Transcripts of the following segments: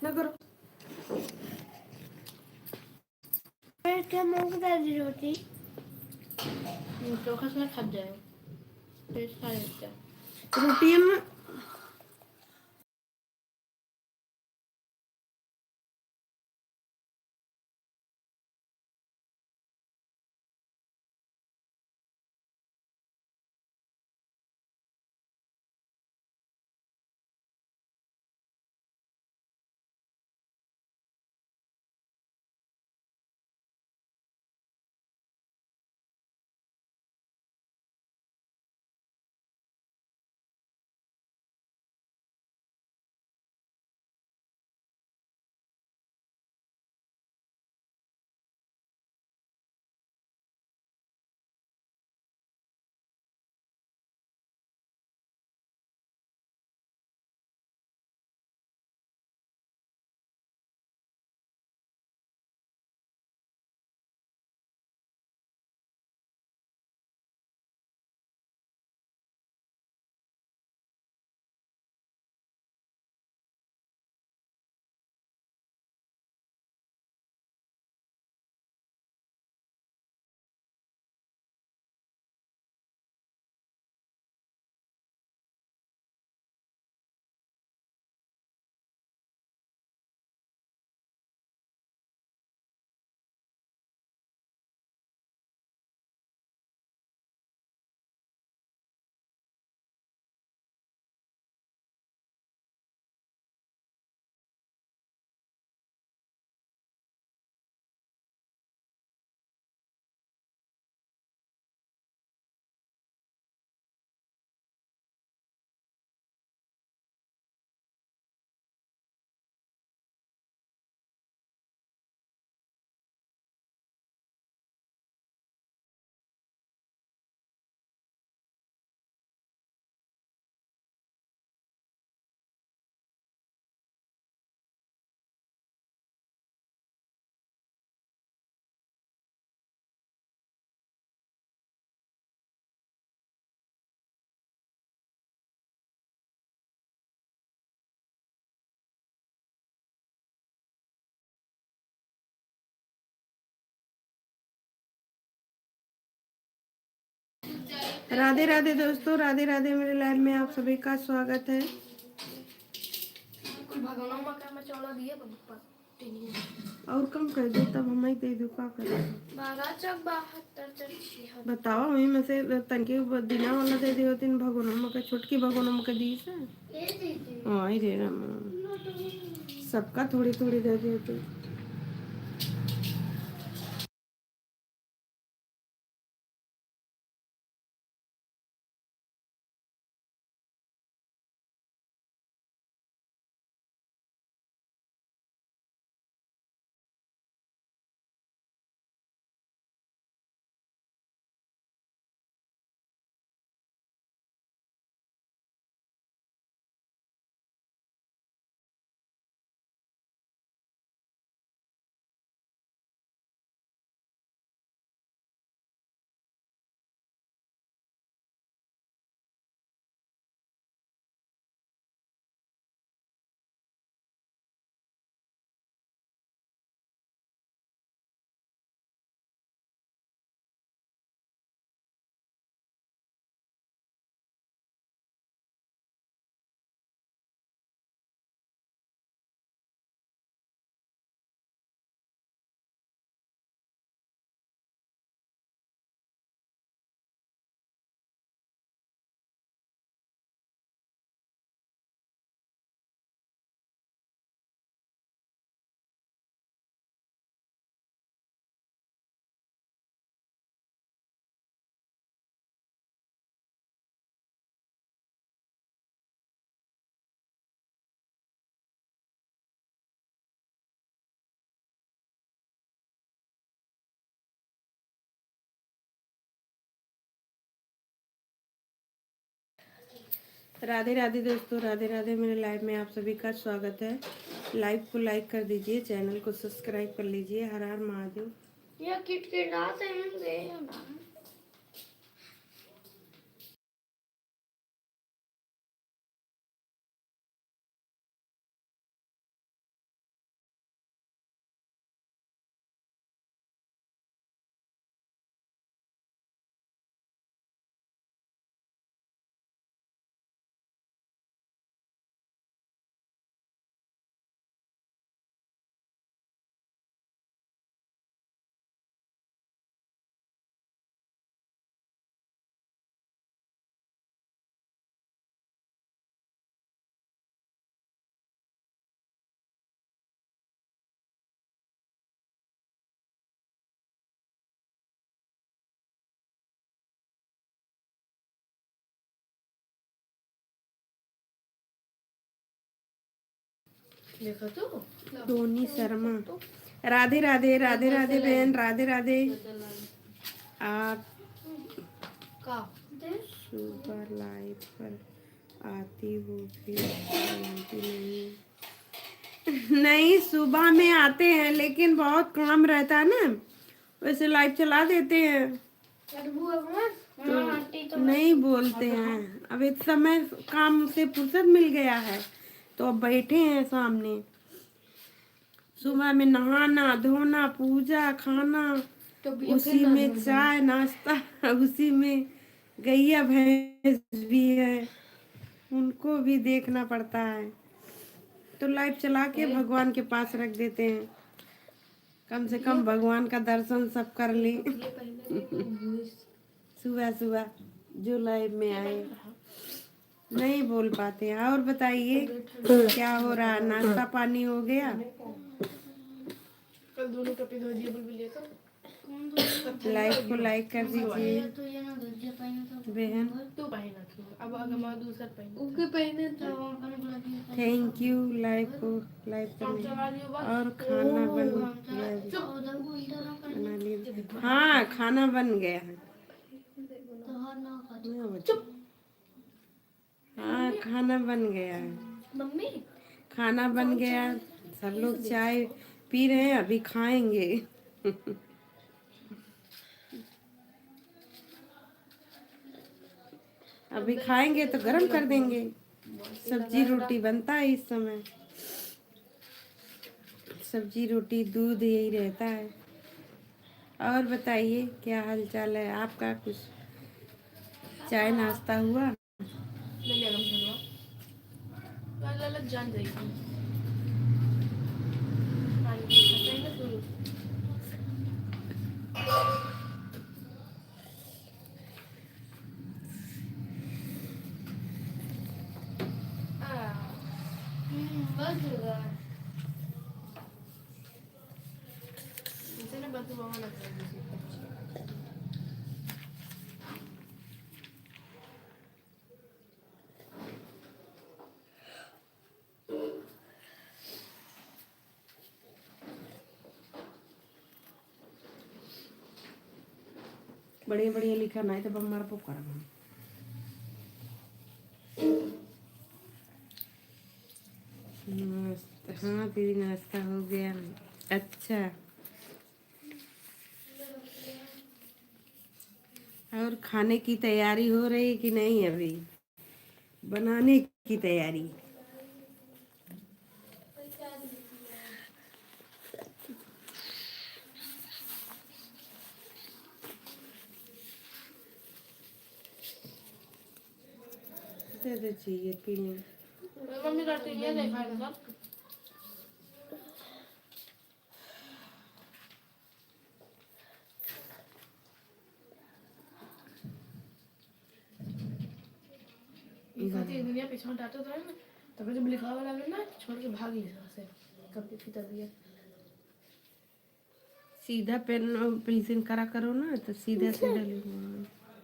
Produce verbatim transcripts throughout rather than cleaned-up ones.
ना करो। फिर क्या मूंग दाल की रोटी? हम्म, चोखा से ना खात जाए। टेस्ट खा लेते हैं। रोटी में राधे राधे दोस्तों, राधे राधे। मेरे लाइव में आप सभी का स्वागत है। कुल भगवान माँ का मैं चौड़ा दिए बप्पा। और कम कर दो, तब हम ही दे दो, का करे? बारह चौक बहत्तर चौक छिहत्तर। बताओ, वही में से तनके ब-, दिना वाला दे दियो, तीन भगोनों में के, छोटकी भगोनों में के दी से। ए दीदी। हाँ, ही रे रामा। लो तो। सबका थोड़ी थोड़ी दे दियो तू। राधे राधे दोस्तों, राधे राधे। मेरे लाइव में आप सभी का स्वागत है। लाइव को लाइक कर दीजिए, चैनल को सब्सक्राइब कर लीजिए। हर हर महादेव। ये किटकिटाते हैं, दे ना। देखा तो? टोनी शर्मा। राधे राधे, राधे राधे बहन, राधे राधे। आप का? सुबह लाइव पर आती हो फिर बोलती नहीं। नहीं, सुबह में आते हैं लेकिन बहुत काम रहता है ना, वैसे लाइव चला देते हैं। तो नहीं बोलते हैं। अब इस समय काम से फुर्सत मिल गया है तो अब बैठे हैं सामने। सुबह में नहाना धोना, पूजा खाना, तो भी उसी अपने में नहाना। चाय नाश्ता, उसी में गैया भैंस भी है, उनको भी देखना पड़ता है। तो लाइव चला के भगवान के पास रख देते हैं, कम से कम भगवान का दर्शन सब कर ली। सुबह सुबह जो लाइव में आए। नहीं बोल पाते हैं। और बताइए, क्या हो रहा? नाश्ता पानी हो गया? कल दोनों कपड़े धो दिए, बोल, बोलिए तो। लाइव को लाइक कर दीजिए बहन। तू पहना था। अब अगर मैं दूसरा पहनू। ओके पहने था। थैंक यू लाइव को, लाइव करने। और खाना बन गया है। बना लीजिए। हाँ, खाना बन गया है। चुप। हाँ, खाना बन गया है। मम्मी। खाना बन गया, सब लोग चाय पी रहे हैं, अभी खाएंगे। अभी खाएंगे तो गरम कर देंगे। सब्जी रोटी बनता है इस समय। सब्जी रोटी दूध यही रहता है। और बताइए, क्या हाल चाल है आपका? कुछ चाय नाश्ता हुआ? ले लिया गम धनवा। लाला लग जान जाएगी। पानी पी सकते हैं ना, सुनो। आ। हम्म, बस हुआ। इसे ना बदबू आवा लगता है किसी को। बढ़िया बढ़िया लिखा, नहीं तो बम मार पुप करब हम। नाश्ता, हाँ दीदी, नाश्ता हो गया। अच्छा, और खाने की तैयारी हो रही कि नहीं? अभी बनाने की तैयारी। दे दे चाहिए पीने। मम्मी का टीवी देखा है सर। ई खातिर दुनिया पीछे हटाते तो है ना, तब जब लिखावा लगे ना, छोड़ के भाग ले वहाँ से, कब की तबीयत। सीधा पेन, पेंसिल करा करो ना, तो सीधा सीधा लिखो।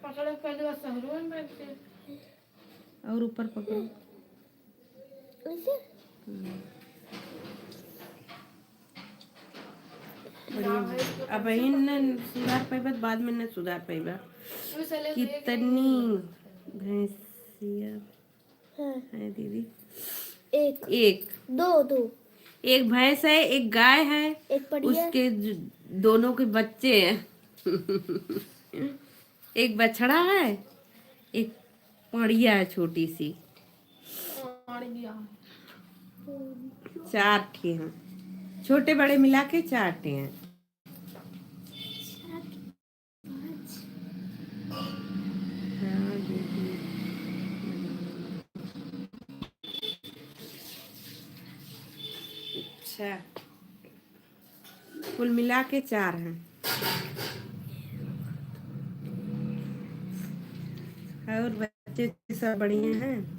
पकड़ पहले बस सहरुआ में बैठ के। और ऊपर पकड़ो। ऐसे? हम्म। बढ़िया। अब इन्हें सुधार पाइबा, बाद में न सुधार पाइबा। कितनी भैंसिया। है दीदी? एक। एक। दो, दो। एक भैंस है, एक गाय है, एक पड़िया। उसके ज-, दोनों के बच्चे हैं। एक बछड़ा है, एक पड़िया है छोटी सी। पड़िया। चार ठे हैं, छोटे बड़े मिला के चार ठे हैं। हाँ, दीदी। अच्छा, कुल मिला के चार हैं। और बच्चे सब बढ़िया हैं?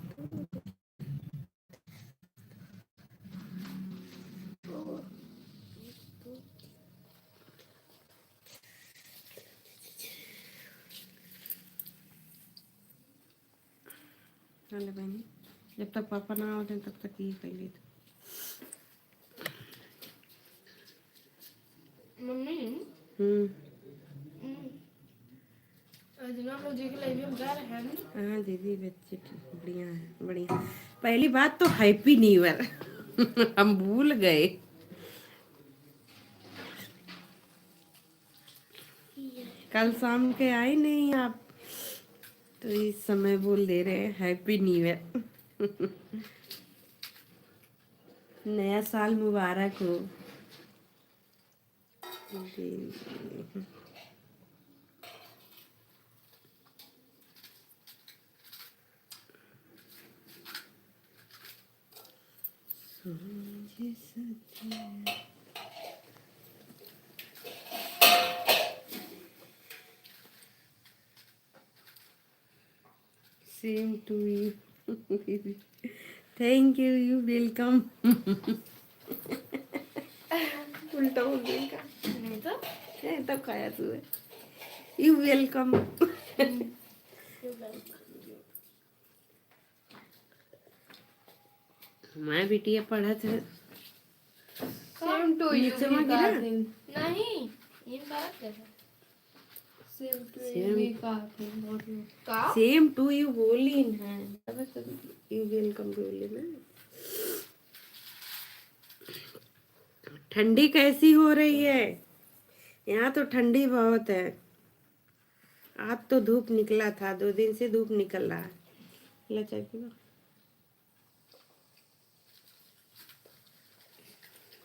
चले बहनी, जब तक पापा ना आवत हैं, तब तक ये कर लेते। मम्मी। हम्म। हम्म। अजना भौजी के लिए भी हम जा रहे हैं। हाँ दीदी, बच्चे ठीक, बढ़िया है, बढ़िया। पहली बात तो Happy New Year। हम भूल गए। कल शाम के आई नहीं आप, तो इस समय बोल दे रहे हैं Happy New Year। नया साल मुबारक हो। जी। Same to you। Thank you, you welcome। उल्टा बोल दिया का? नहीं तो। नहीं, तब खाया तू है। You welcome। हमार बिटिया पढ़त है। Same to you नीचे में भी गिरा? कातिल। नहीं, ये बात है। Same to you भी कातिल। का? Same to you बोली ना। You welcome बोली ना। ठंडी कैसी हो रही है? यहाँ तो ठंडी बहुत है। आज तो धूप निकला था, दो दिन से धूप निकल रहा है। ला चाय पीवा।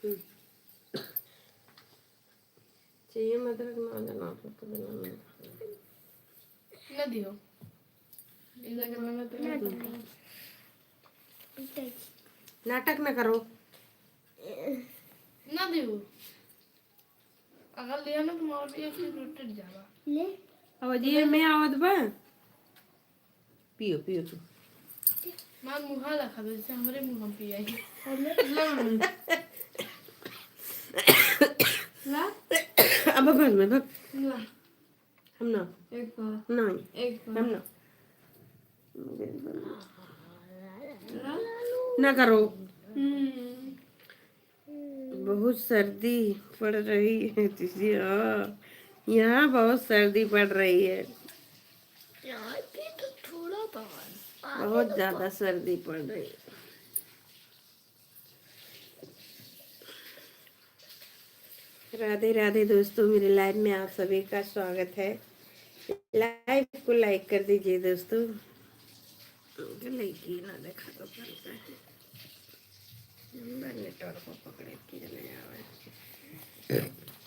हम्म। चाहिए अदरक ना, ना, ना, ना, ना। ना दियो। इधर के मैं तो ना दूंगा। नाटक ना करो। ना दियो। अगर लिया ना तो मार दिया, फिर टूट जावा। ले। अब जी में आवत बा। पियो, पियो तू। माँ मुँह लखा दो, जैसे हमरे मुँह में पिया ही। ला। ला। अब भग में भग। ला। हम ना। एक बार। नहीं। एक बार। हम ना। ला। ना करो। हम्म। बहुत सर्दी पड़ रही है दीदी, हाँ, यहाँ बहुत सर्दी पड़ रही है। यहाँ पे तो थोड़ा बहुत, बहुत ज्यादा सर्दी पड़ रही है। राधे राधे दोस्तों, मेरे live में आप सभी का स्वागत है। Live को like कर दीजिए दोस्तों। लड़की ना देखा तो चलता है। नंबर network को पकड़े के नहीं आवे।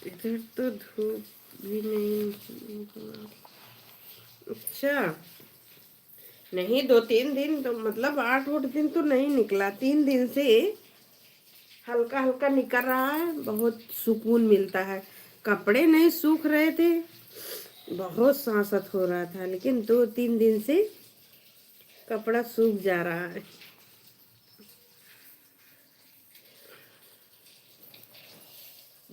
इधर तो धूप भी नहीं। अच्छा, नहीं, दो तीन दिन तो, मतलब, आठ आठ दिन तो नहीं निकला, तीन दिन से हल्का हल्का निकल रहा है, बहुत सुकून मिलता है। कपड़े नहीं सूख रहे थे, बहुत सांसत हो रहा था, लेकिन दो तीन दिन से कपड़ा सूख जा रहा है।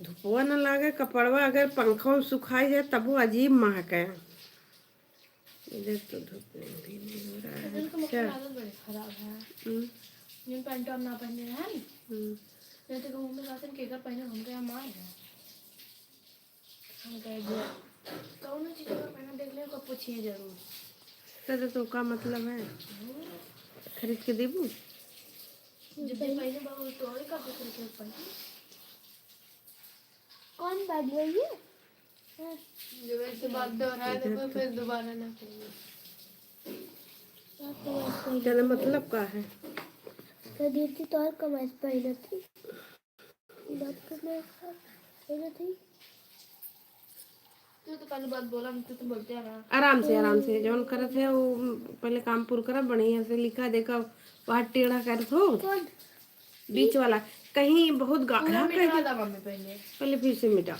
धुपवा न लागे, कपड़वा अगर पंखा में सुखाई जाए, तब वो अजीब महके। इधर तो धूप नहीं, भी नहीं हो रहा है। इधर का मौसम अच्छा। आदत बड़ी खराब है। हम्म। जिन पैंट और ना पहने हैं नी। हम्म। नहीं तो कहूँ, मम्मी कहते हैं, "केकर पहने?" हम कहे, "हमार है।" हम कहे, "जो कौनो चीज का पहने देख ले, ओका पूछिए जरूर।" तो, तो, तो का मतलब है? हम्म। खरीद के देबू? जब भी पहले बाबू तो और का बिक्री कर पाई। कौन बात बोलिए? जब ऐसे बात दोहराए तो फिर दोबारा ना करिए। तेरा मतलब का है? तो दीदी तो और कमाई पहले थी। बात करने का पहले थी। तू तो पहले बात बोला, तू तो बोलते आ रहा। आराम से, आराम से, जौन करत है वो पहले काम पूरा करा, बढ़िया से लिखा, देखा वहाँ टेढ़ा करत हो। कौन? बीच वाला कहीं बहुत गाढ़ा पूरा कर मिटवा दे। दा मम्मी पहले। पहले फिर से मिटाओ।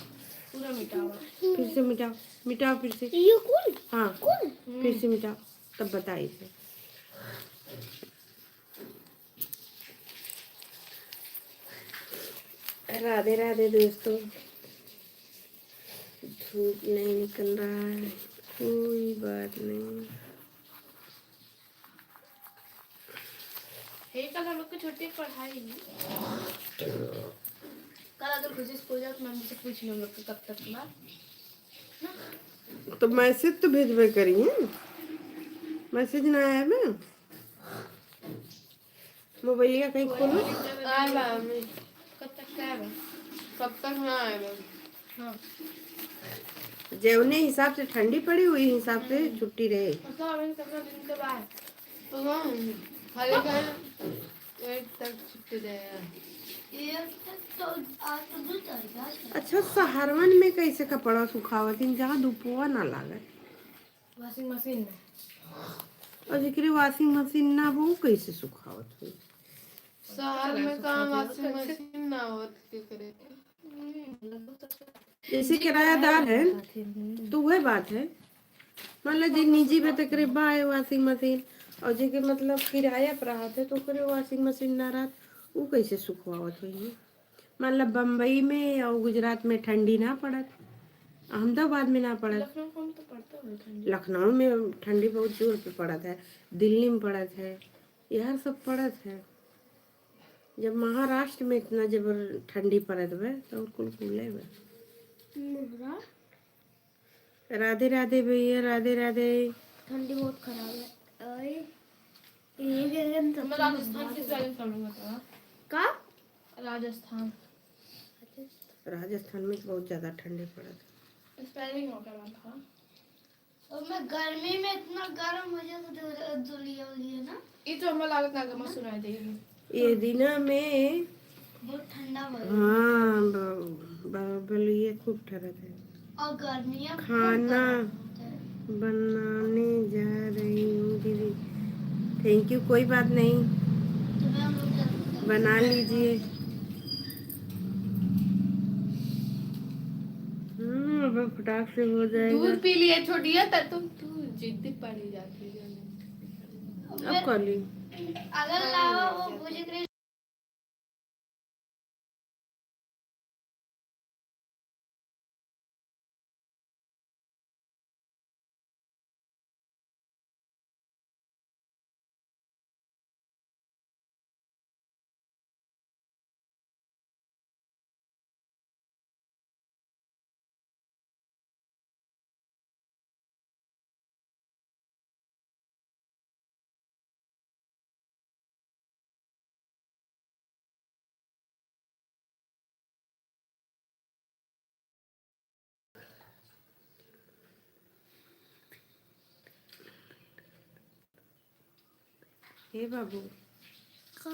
पूरा मिटाओ। फिर से मिटाओ, मिटाओ फिर से। ये कौन? हाँ, कौन? फिर से मिटाओ, तब बताइए। राधे राधे दोस्तों। धूप नहीं निकल रहा है, कोई बात नहीं। हे, कल हम लोग की छुट्टी पढ़ाई नहीं। कल अगर कुछ स्कूल जाओ तो मम्मी से पूछ लो हम लोग को कब तक बा। तो मैसेज तो भेजबे करी है, मैसेज ना आया ना। मोबाइलिया कहीं खोलो। आए बा मम्मी। कब तक का आए बा? कब तक ना आए बा? हाँ। जौने हिसाब से ठंडी पड़ी, वही हिसाब से हम्म। छुट्टी रहे। मतलब, अभी कितना दिन के बाद? तो हम खाली कहें, एक तक छुट्टी दे यार। ये तो आज तो दो तारीख है। अच्छा, शहरवन में कैसे कपड़ा सुखावत हैं, जहाँ धुपवा ना लागे? वॉशिंग मशीन में। और जेकरे वॉशिंग मशीन ना हो, उ कैसे सुखावत होई? शहर में कहाँ वॉशिंग मशीन ना होत के करे? जैसे किरायादार है, तो वह बात है। मान लो, जे निजी बा, तेकरे बा है वॉशिंग मशीन, और जेके, मतलब, किराया पर रहत है, तो ओकरे वॉशिंग मशीन ना रहत, उ कैसे सुखवावत होई? मान लो, बम्बई में और गुजरात में ठंडी ना पड़त, अहमदाबाद में ना पड़त। लखनऊ में तो पड़ता होगा ठंडी। लखनऊ में ठंडी बहुत जोर पे पड़त है, दिल्ली में पड़त है, यार सब पड़त है। जब महाराष्ट्र में इतना जबर ठंडी पड़त बा, तो और कुल कुले बा। महाराष्ट्र? राधे राधे भैया, राधे राधे। ठंडी बहुत खराब है। ओए, ये गगन तो मैं राजस्थान की स्पेलिंग पढ़ूंगा तो। का? राजस्थान। राजस्थान में बहुत ज्यादा ठंडी पड़त। स्पेलिंग हो गया था। और मैं गर्मी में इतना गर्म हो जाता, दु-, दुलिया उलिया ना। ये तो हमें लागत ना, गमा सुनाई देगी। ये दिना में बहुत ठंडा बा। हाँ, ब-, ब-, बलिए खूब ठरत है। और गर्मियाँ खूब खाना गरम होता है। बनाने जा रही हूँ दीदी। Thank you, कोई बात नहीं, तो मैं हम लोग जल्दी बना लीजिए। हम्म, अब फटाक से हो जाएगा। दूध पी लिए छोटिया, तब तुम, तू जिद्दी पड़ी जाती है। अब कर ली। अगर लावा वो बुझे करे। हे बाबू। का?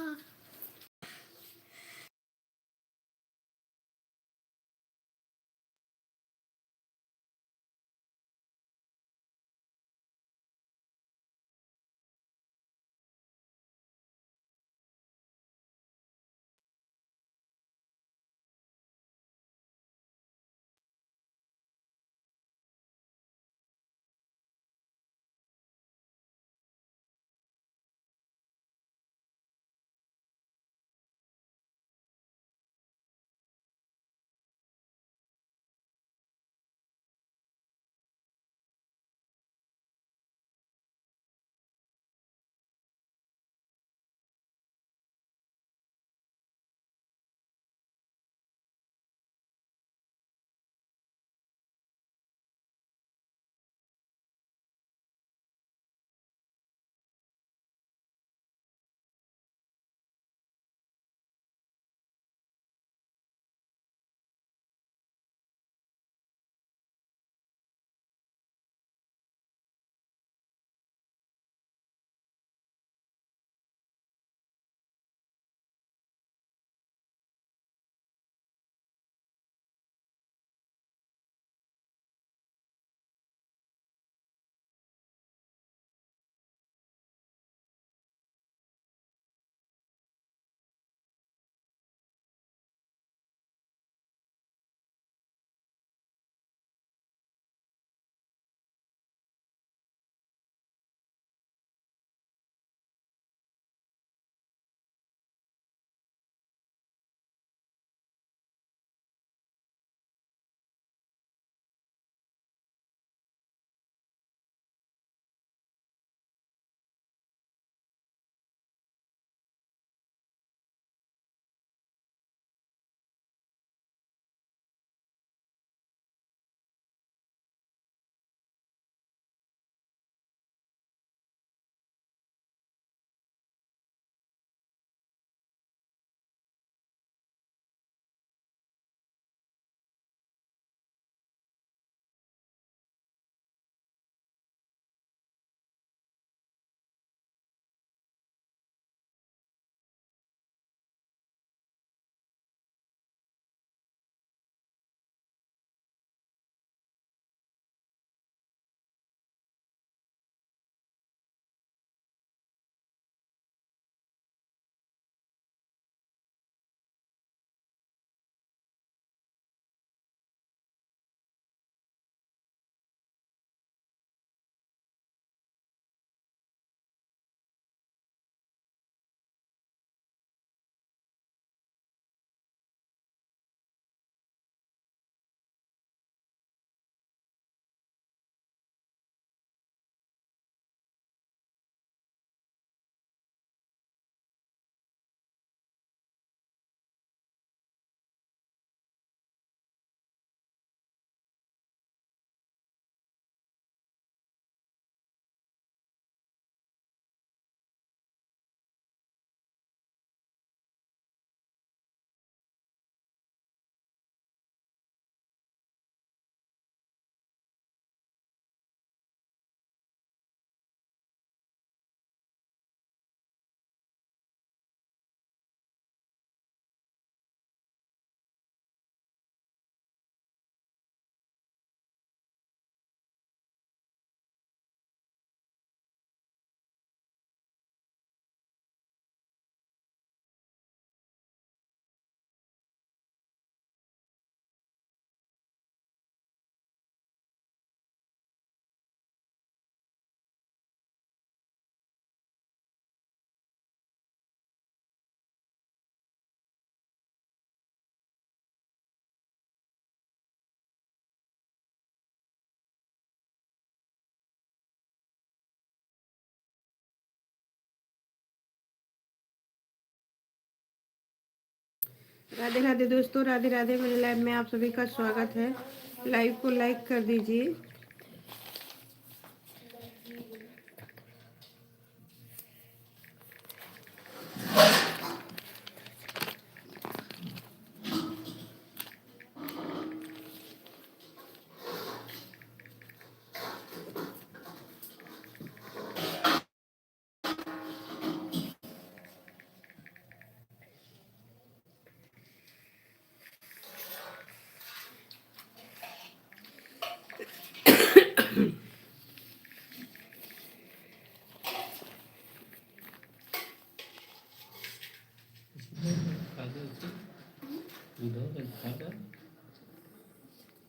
राधे राधे दोस्तों, राधे राधे। मेरे लाइव में आप सभी का स्वागत है। लाइव को लाइक कर दीजिए।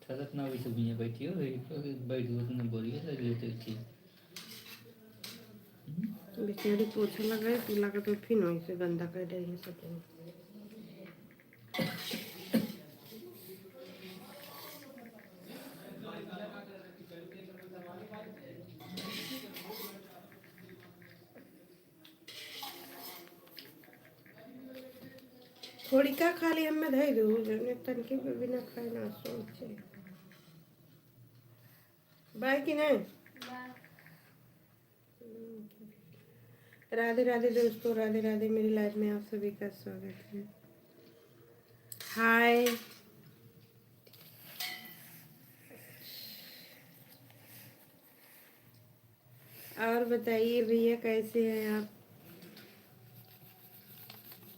ठहरत ना बैठो भैया, बैठियो, बैठियो, तुमने बोरिए लगे तो ठीक। बेचारी पोछा लगाई तो लागत है फिर वहीं से गंदा कर रही है सब। थोड़ी का खाली हमें धई दो, जौने तनकी पे बिना खाए ना सोचे। बाय कि नहीं? राधे राधे दोस्तों, राधे राधे। मेरी लाइव में आप सभी का स्वागत है। हाय। और बताइए भैया, कैसे हैं आप?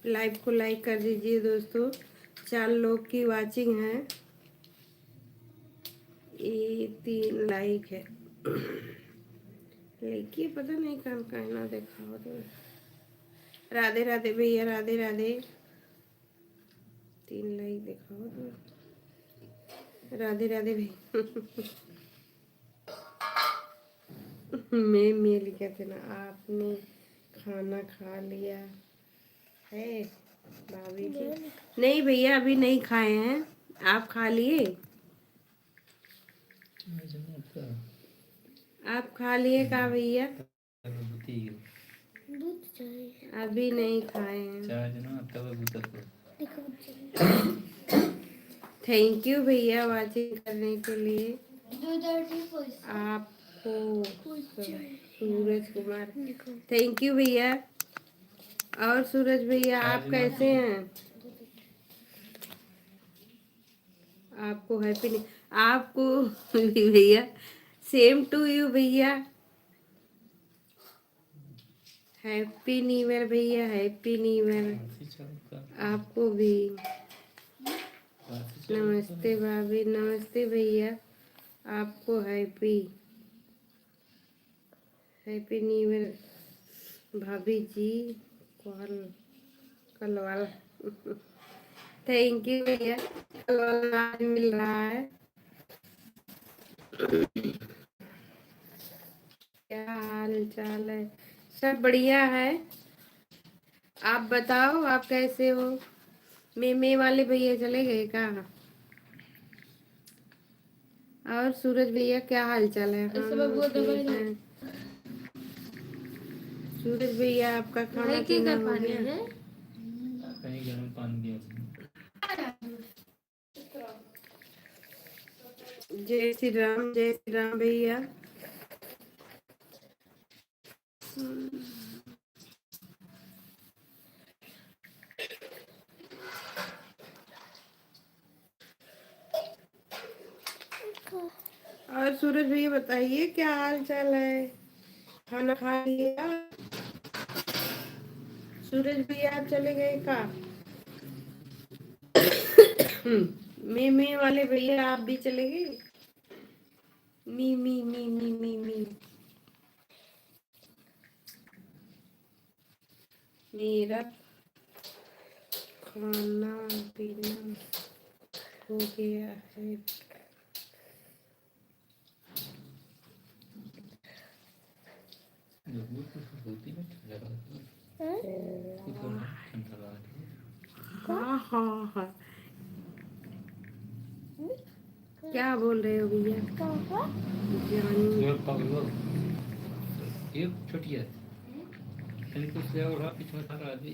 लाइव को लाइक कर दीजिए दोस्तों, चार लोग की वॉचिंग है, ये तीन लाइक है। लेकिन पता नहीं कहाँ, कहाँ ना देखा हो तो। राधे राधे भैया, राधे राधे। तीन लाइक देखा हो तो। राधे राधे भैया। मैं, मैं लिखे थे ना, आपने खाना खा लिया है भाभी जी? नहीं। नहीं भैया, अभी नहीं खाए हैं। आप खा लिए? आज ना का आप खा लिए का भैया? अभी नहीं खाए हैं। चार जना तब अभी तक। Thank you भैया, वॉचिंग करने के लिए। आपको सूरज कुमार, thank you भैया। और सूरज भैया, आप कैसे हैं? आपको हैप्पी न्यू, आपको भी भैया, same to you भैया। Happy New Year भैया, Happy New Year। आपको भी। नमस्ते भाभी, नमस्ते भैया, आपको हैप्पी, Happy New Year भाभी जी। कल, कल वाला। Thank you भैया, कल वाला आज मिल रहा है। क्या हाल चाल है? सब बढ़िया है। आप बताओ, आप कैसे हो? मेमे वाले भैया चले गए का? और सूरज भैया, क्या हाल चाल है? हम लोग ठीक हैं। सूरज भैया, आपका खाना पीना हो गया? कहीं गर्म पानी दिया। जय श्री राम, जय श्री राम भैया। और सूरज भैया, बताइए, क्या हाल चाल है? खाना खा लिया? सूरज भैया, आप चले गए का? मेमे वाले भैया, आप भी चले गए? मी, मी, मी। मेरा खाना पीना हो गया है। हाँ, हाँ, हाँ। क्या बोल रहे हो भैया? जानी। ये पगलो। ये छोटी है। तनिक से और पीछे में खड़ा आदमी।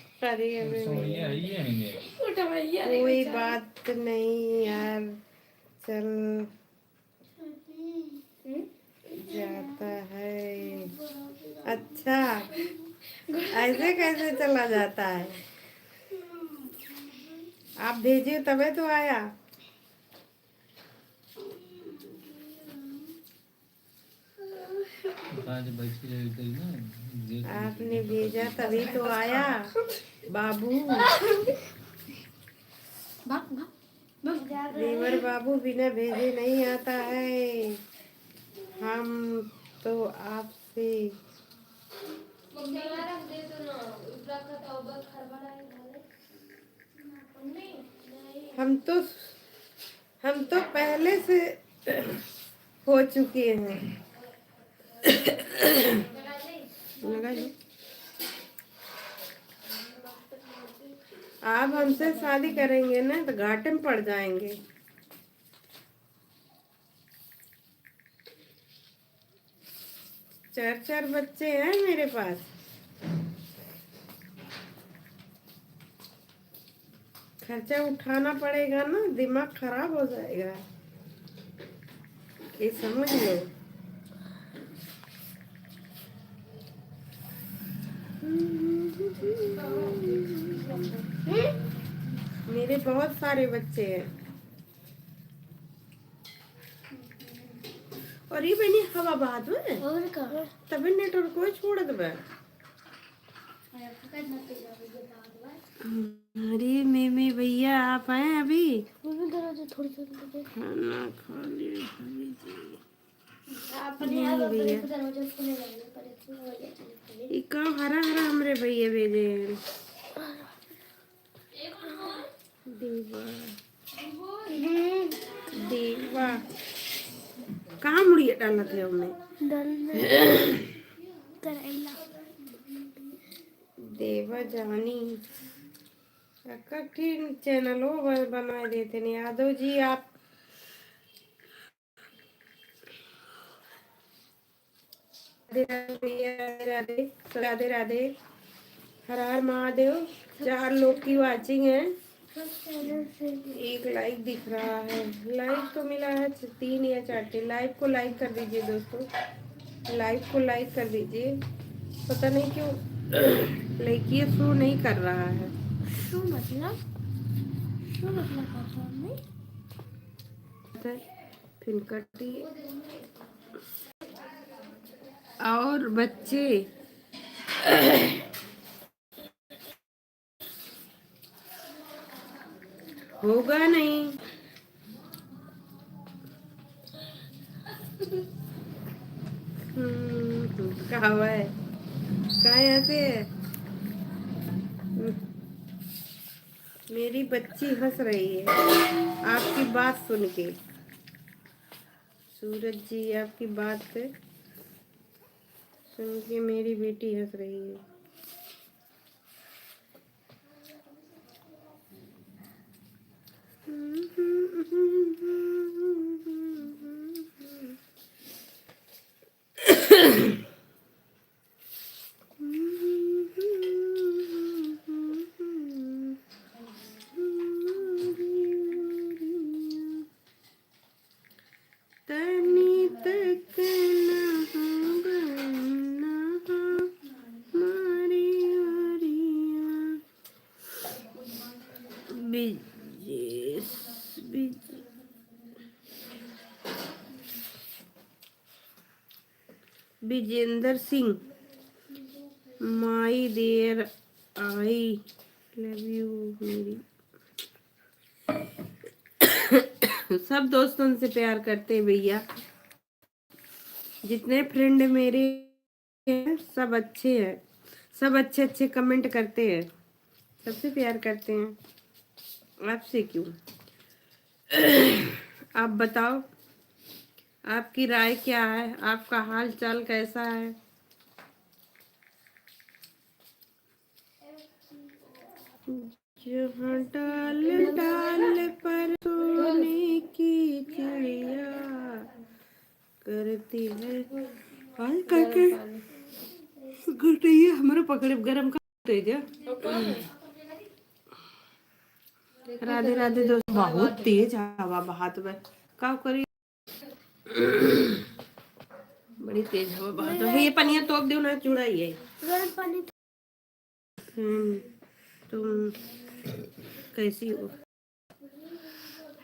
अरे, अरे, समझिया है ये है ये। उठवैया नहीं कोई कुछ। बात नहीं यार, चल जाता है। अच्छा, ऐसे कैसे चला जाता है? आप भेजे तबे तो आया। आज बैठ के जाए इधर ही ना, देख आपने भेजा तभी तो आया बाबू। भाग, भाग, भाग। देवर बाबू, बिना भेजे नहीं आता है। हम तो आपसे हम तो, हम तो पहले से हो चुके हैं। लगा लो। आप हमसे शादी करेंगे ना तो घाटे में पड़ जाएंगे। चार चार बच्चे हैं मेरे पास, खर्चा उठाना पड़ेगा ना, दिमाग खराब हो जाएगा, ये समझ लो। मेरे बहुत सारे बच्चे हैं। और ये बनी हवा बहात में। और का? तबे नेटवर्क को छोड़ देबे। अरे मे, मे भैया, आप आए अभी? मम्मी, दरवाजा थोड़ी सी खोल दे। खाना खा लिए भाभी जी। अपने आप नहीं अपने भैया। दरवाजा खोलने लगे, पर इतनी आवाज आई। ई का हरा हरा हमरे भैया भेजे हैं। देवा। देवा। कहाँ मुड़िया डालत है उनमें? दाल में करैला। देवा जानी। एक ठिन चैनलो ब-, बनाए देते नहीं। यादव जी, आप राधे राधे भैया, राधे राधे, राधे राधे, हर हर महादेव। चार लोग की वॉचिंग है, एक लाइक दिख रहा है। लाइक तो मिला है च-, तीन या चार ठे। लाइक को लाइक कर दीजिए दोस्तों, लाइक को लाइक कर दीजिए। पता नहीं क्यों लाइक ये शो नहीं कर रहा है। शो मतलब, शो मतलब क्या होता है? फिर कटी। और बच्चे होगा नहीं। हम्म, कहाँ है? कहाँ है ऐसे? मेरी बच्ची हंस रही है आपकी बात सुन के। सूरज जी, आपकी बात सुन के मेरी बेटी हंस रही है। तनी तक ना हो गई ना हो मारी ओरिया। बिजेश, बिज-, विजेंद्र सिंह, my dear, I love you मेरी। सब दोस्तों से प्यार करते हैं भैया, जितने फ्रेंड मेरे हैं सब अच्छे हैं, सब अच्छे अच्छे कमेंट करते हैं, सबसे प्यार करते हैं। आपसे क्यों? आप बताओ, आपकी राय क्या है? आपका हाल चाल कैसा है? जहाँ डाल डाल पर सोने की चिड़िया करती है। हाय करके गुटैया हमारे पकड़े गरम का तेज है। राधे राधे दोस्त, बहुत तेज हवा बहात बा। का करी? बड़ी तेज हवा बहात बा। ये पनिया तोप दियो ना, चूड़ा ही है। गरम पानी। हम्म, तुम कैसी हो?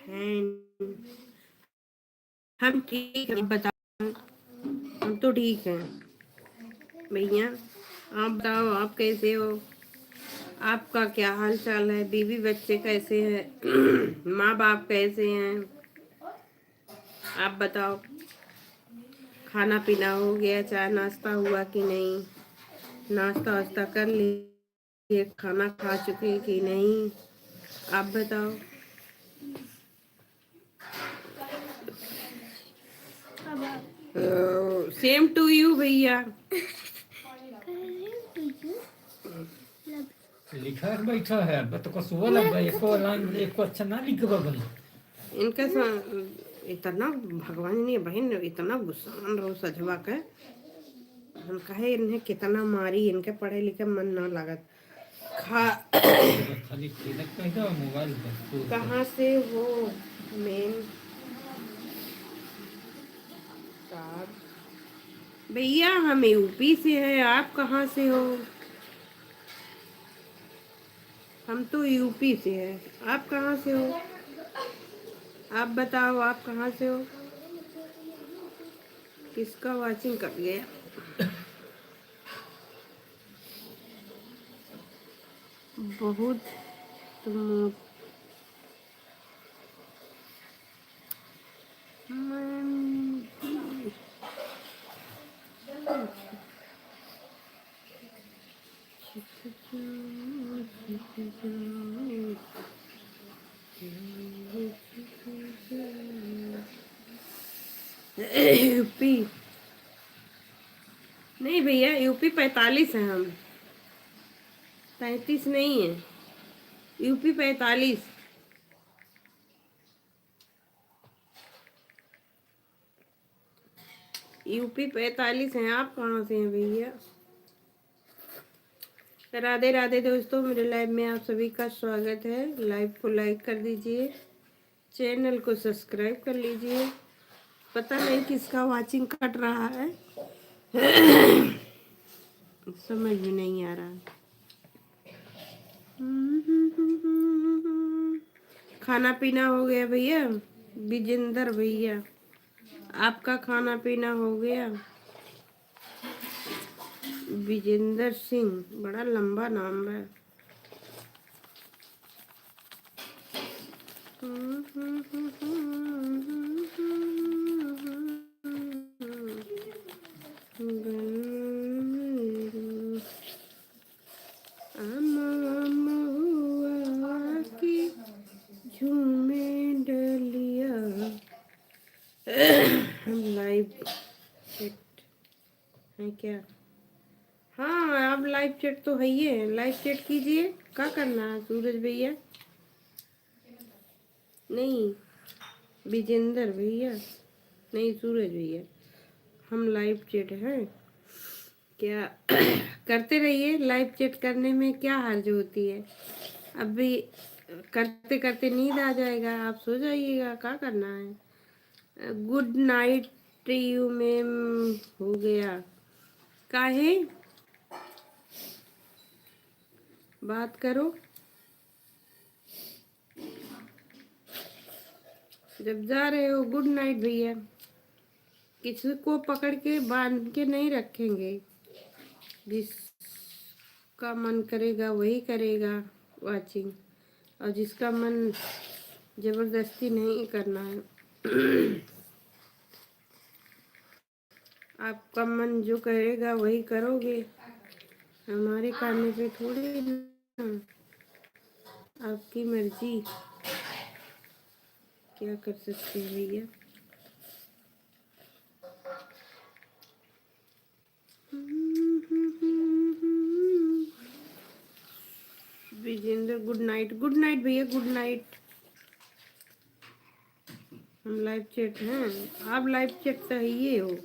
हैं, हम ठीक हैं, बताओ। हम तो ठीक हैं भैया, आप बताओ, आप कैसे हो? आपका क्या हाल चाल है? बीवी बच्चे कैसे हैं? माँ बाप कैसे हैं? आप बताओ, खाना पीना हो गया, चाय नाश्ता हुआ कि नहीं? नाश्ता वास्ता कर लिए, खाना खा चुके कि नहीं? आप बताओ। Same to you भैया। लिखा के बैठा है, अब तो कसुआ लग गया, एको लाइन, एको अच्छा ना लिखबा भाई। इनका सा-, इतना भगवान ने बहन, इतना गुस्सा मन रहो सजवा के। हम कहे इन्हें कितना मारी, इनके पढ़े लिखे मन ना लागत। खा- खाली खेलत कहीं तो मोबाइल पर। कहाँ से हो मेन साहब? भैया, हम यूपी से हैं, आप कहाँ से हो? हम तो यूपी से हैं, आप कहाँ से हो? आप बताओ, आप कहाँ से हो? किसका वॉचिंग कट गया? बहुत मो-, यूपी नहीं भैया, यूपी पैंतालीस है हम, पैंतीस नहीं है, यूपी पैंतालीस। यूपी पैंतालीस हैं, आप कहाँ से हैं भैया? राधे राधे दोस्तों, मेरे लाइव में आप सभी का स्वागत है। लाइव को लाइक कर दीजिए, चैनल को सब्सक्राइब कर लीजिए। पता नहीं किसका वॉचिंग कट रहा है, समझ में नहीं आ रहा। खाना पीना हो गया भैया? विजेंद्र भैया, आपका खाना पीना हो गया? विजेंद्र सिंह, बड़ा लंबा नाम है। अमवा महुआ की झूमे डलिया। हम लाइव चैट हैं क्या? हाँ, आप लाइव चैट तो है ही है, लाइव चैट कीजिए। का करना है सूरज भैया? नहीं, विजेंद्र भैया, नहीं सूरज भैया, हम लाइव चैट हैं क्या? करते रहिए, लाइव चैट करने में क्या हर्ज होती है? अभी करते करते नींद आ जाएगा, आप सो जाइएगा, का करना है? गुड नाइट यू मैम हो गया। काहे? बात करो। जब जा रहे हो, गुड नाइट भैया। किसी को पकड़ के बांध के नहीं रखेंगे, जिसका मन करेगा वही करेगा वॉचिंग, और जिसका मन जबरदस्ती नहीं करना है। आपका मन जो करेगा वही करोगे, हमारे कहने पे थोड़ी ना, आपकी मर्जी, क्या कर सकते हैं भैया। गुड नाइट, गुड नाइट भैया, गुड नाइट। हम लाइव चैट हैं, आप लाइव चैट तो है ही हो।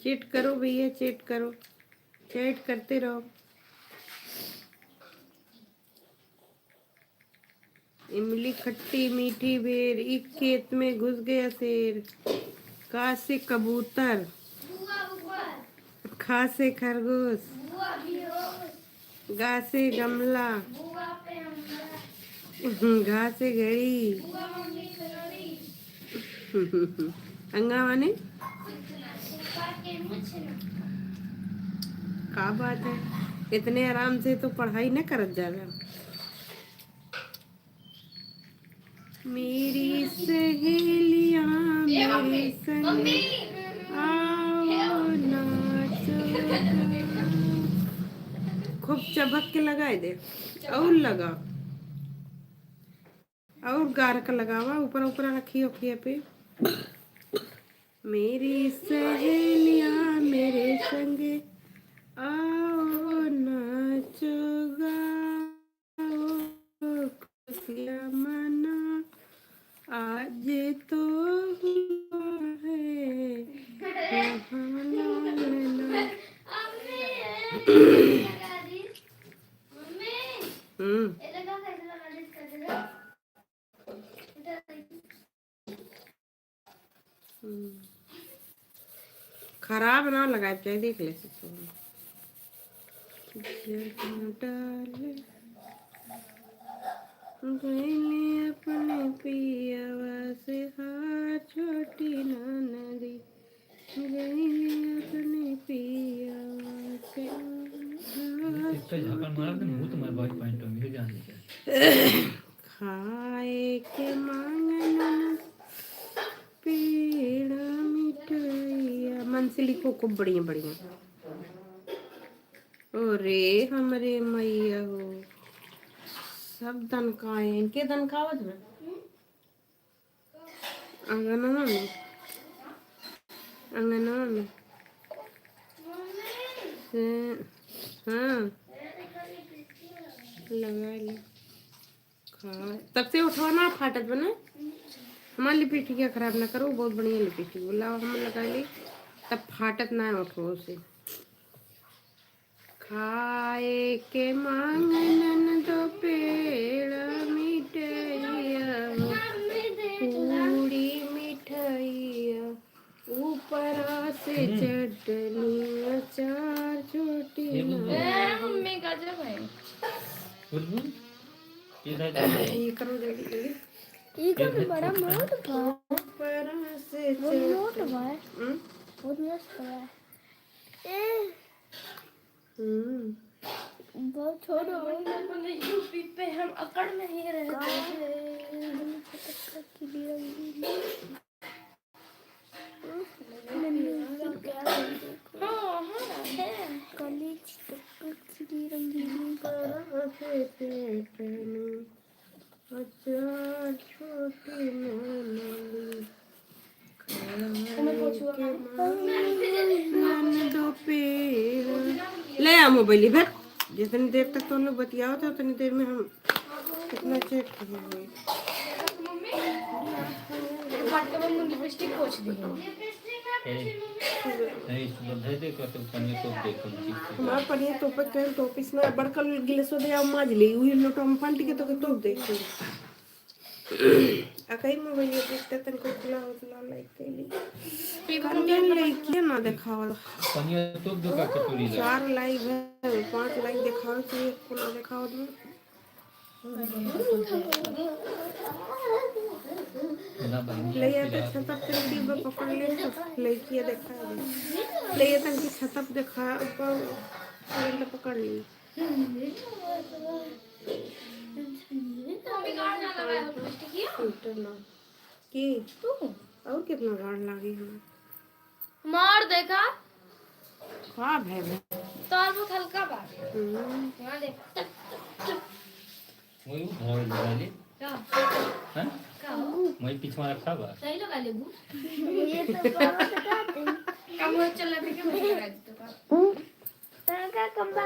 चैट करो भैया, चैट करो, चैट करते रहो। इमली खट्टी मीठी बेर, एक खेत में घुस गया शेर। का से कबूतर, खा से खरगोश, गा से गमला, घा से घड़ी। अंगा माने? का बात है, इतने आराम से तो पढ़ाई न करत जाला। मेरी सहेलियां मेरे संग आओ नाचो। खूब चबक के लगाए दे। और लगा। और गार का लगावा, ऊपर ऊपर रखी ओखिया पे। मेरी सहेलियां मेरे संग आओ नाचो गाओ, खुशियां मना, आज तो हुआ है यहाँ लालना। हम्म। हम्म। खराब ना लगाए, चाहे देख ले सकते हो। जहाँ डाले गइले अपने पियावा से हाथ, छोटी ननदी गइले अपने पियावा से हाथ, इसका झापड़ मारा तो मुंह तुम्हारे भाई पैंटों में जान लेगा। खाए के मांगन पेड़ा मिठाइया। मन से लिखो, खूब बढ़िया, बढ़िया। अरे हमरे मैया हो, सब दनकाए, इनके दनकावत बा। अंगनवा में, अंगनवा में। से, हाँ, लगा ले। हाँ, तब से उठवा ना फाटत बा ना। हमार लिपस्टिक खराब ना करो, बहुत बढ़िया लिपस्टिक। बोला हम लगा ली, तब फाटत ना उठवा से। खाए के मांगन दो पेड़ा मिठाइया, पूरी मिठाइया, ऊपरा से हम्म। चटनी अचार, छोटी ए, बुलबुल। ना। ए, मम्मी, गजब है। बुलबुल, इधर देखो। ये करो जल्दी, जल्दी। ये कौन इधर बड़ा देखो। मोट बा? ऊपरा से बहुत मोट चटनी। बा। हम्म? बहुत मस्त बा। ए। हम्म। बहुत छोट हो गई। अपने यूपी पे हम अकड़ में ही रहते हैं। हाँ, हाँ, है। कली चिटक चिड़ी रंगीली। अचार छोटी ननदी। हमें पोछुआ। ननदो पेड़। ले आ मोबाइल इधर। जितनी देर तक तुम लोग बतियाओ थे, उतनी देर में हम कितना चेक किए हुए। एक बात तो मैं लिपस्टिक पोछ दी हूँ। ए, नहीं, सुबह दे दे, तो पनिया तो देखो, ठीक से। हमार पनिया तो पे कल तो पिसना बड़का गिलास दे आ, माज ले, उही लोटा में पानी के तो, तो देखो। आ कहीं मोबाइल ये देखते तनको खुला हो तो लाइक कर ली। कल के लइकिया ना देखावल। पनिया तो दो का कटोरी ला। चार लाइक है, पांच लाइक देखावल चाहिए, खुला देखावल। ना बहन, लइया तो छतप तनकी बा पकड़ ले तो लइकिया देखा दे। लइया तनकी छतप देखा, पकड़ ली। मम्मी, गाढ़ ना लगाए हो लिपस्टिक ये? सूटर ना। की? तू? और कितना गाढ़ लागी हमें? मार देखा। का भय बा? तोर बहुत हल्का बा। हम्म। यहाँ देख। वही वो घर लगा ले। का? हैं? का हो? वही पीछे रखा बा। सही लगा लेबू। ये तो बहुत हटाते हैं। कम हो चल रहा था, क्या मुझे लगा दी तो का? तनका कम बा।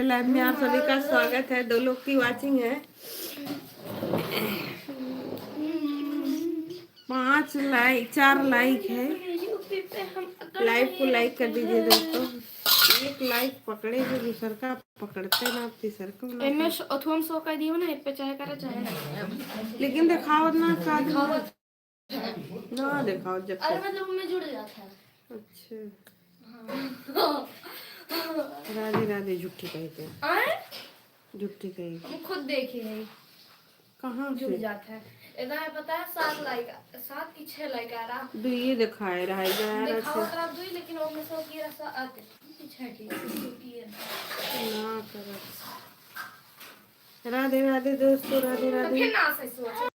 लाइव में आप सभी का स्वागत है। दो लोग की वॉचिंग है, पाँच लाइक, चार लाइक है। लाइव को लाइक कर दीजिए दोस्तों। एक लाइक पकड़े जो दूसर का पकड़ते ना, तीसर को ना। एमे श-, अथुआ में शो कर दियो ना, एक पे चाहे करे चाहे ना करे। लेकिन देखावत ना का दिखावत। ना देखाओ जब अरे तक। मतलब उनमें जुड़ जाता है। अच्छा। हाँ। राधे राधे, झूठी कही के। आए? झूठी कही के। हम खुद देखे हैं। कहाँ जुड़ से? जाता है। इधर है पता है सात लाइक, सात की छह लाइक आ रहा। दो ये दिखाए रहा है, ग्यारह दिखाओ से। तरफ दो ही, लेकिन उनमें से ये रहा सा-, आते, छह की, छह की है। ना करत। राधे राधे दोस्तों, राधे तो राधे। फिर ना से सोच।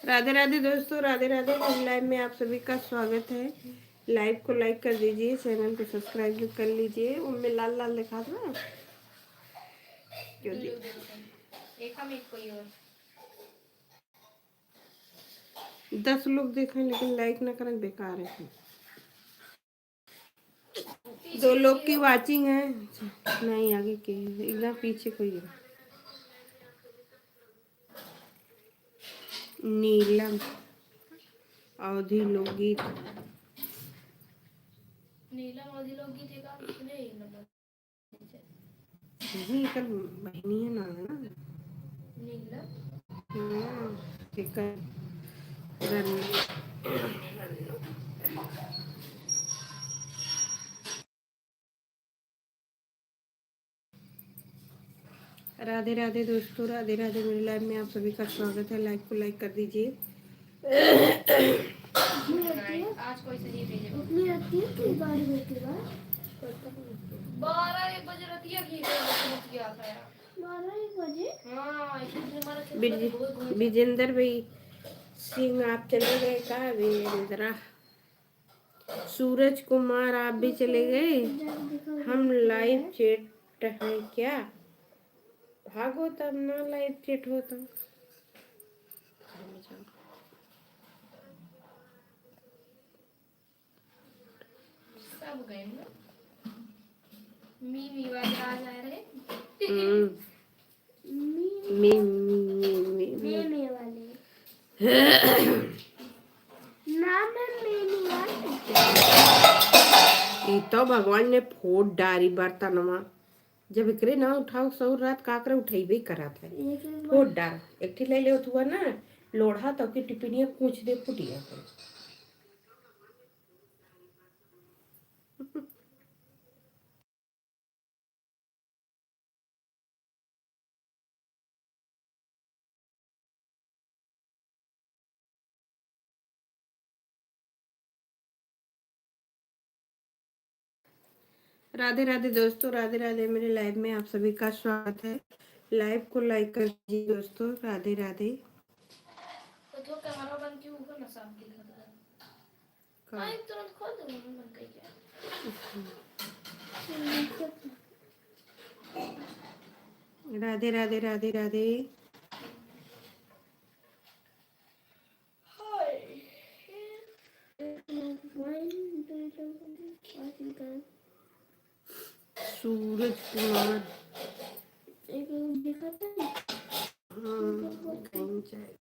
राधे राधे दोस्तों, राधे राधे। मेरे लाइव में आप सभी का स्वागत है। लाइव को लाइक कर दीजिए, चैनल को सब्सक्राइब भी कर लीजिए। उनमें लाल लाल दिखात बा, क्यों जी? एक हम एक कोई और। दस लोग देखें लेकिन लाइक ना करें, बेकार है। दो लोग की वॉचिंग है। नहीं, आगे के एकदम पीछे कोई है। नीलम अवधी लोकगीत। नीलम अवधी लोकगीत एक आध सुने ही नंबर। नहीं, एकर बहिनी है ना, है ना? नीलम। हाँ, एकर रन-, राधे राधे दोस्तों, राधे राधे। मेरे लाइव में आप सभी का स्वागत है। लाइव को लाइक कर दीजिए। आज कोई सही भेजे। इतनी रात की, की बात होती है? बारह एक बजे रतिया की गया था यार। बारह एक बजे? हाँ, एक दिन हमारा खेत बिज-, पर बहुत घूम बिजेंद्र भाई सिंह, आप चले गए का? बिजेंद्रा। सूरज कुमार, आप भी चले गए? हम लाइव चैट है क्या? भागो तब ना, लाइव चैट हो तो। सब गए ना। मी, मी वाले आ जा रहे। हम्म। मी, मी, मी, मी, मी। मी, मी वाले। नाम है मी, मी वाले। ई तो भगवान ने फोड़ डारी बर्तनवा। जब एकरे ना उठाओ सौर रात काकरे उठैबे करत है। एक, एक बार फोड़ डार। एक ठी ले ले उठुआ ना, लोढ़ा तो की टिपिनिया कूच दे फुटिया। राधे राधे दोस्तों, राधे राधे। मेरे लाइव में आप सभी का स्वागत है। लाइव को लाइक कर दीजिए दोस्तों। राधे राधे। तो, तो कैमरा बंद क्यों हुआ ना, साफ दिखा दो। का? आई तुरंत खोल दो, मम्मी बन गई क्या? राधे राधे, राधे राधे। हाय। सूरज कुमार। एक लोग दिखाते हैं। हाँ, कहीं जाए।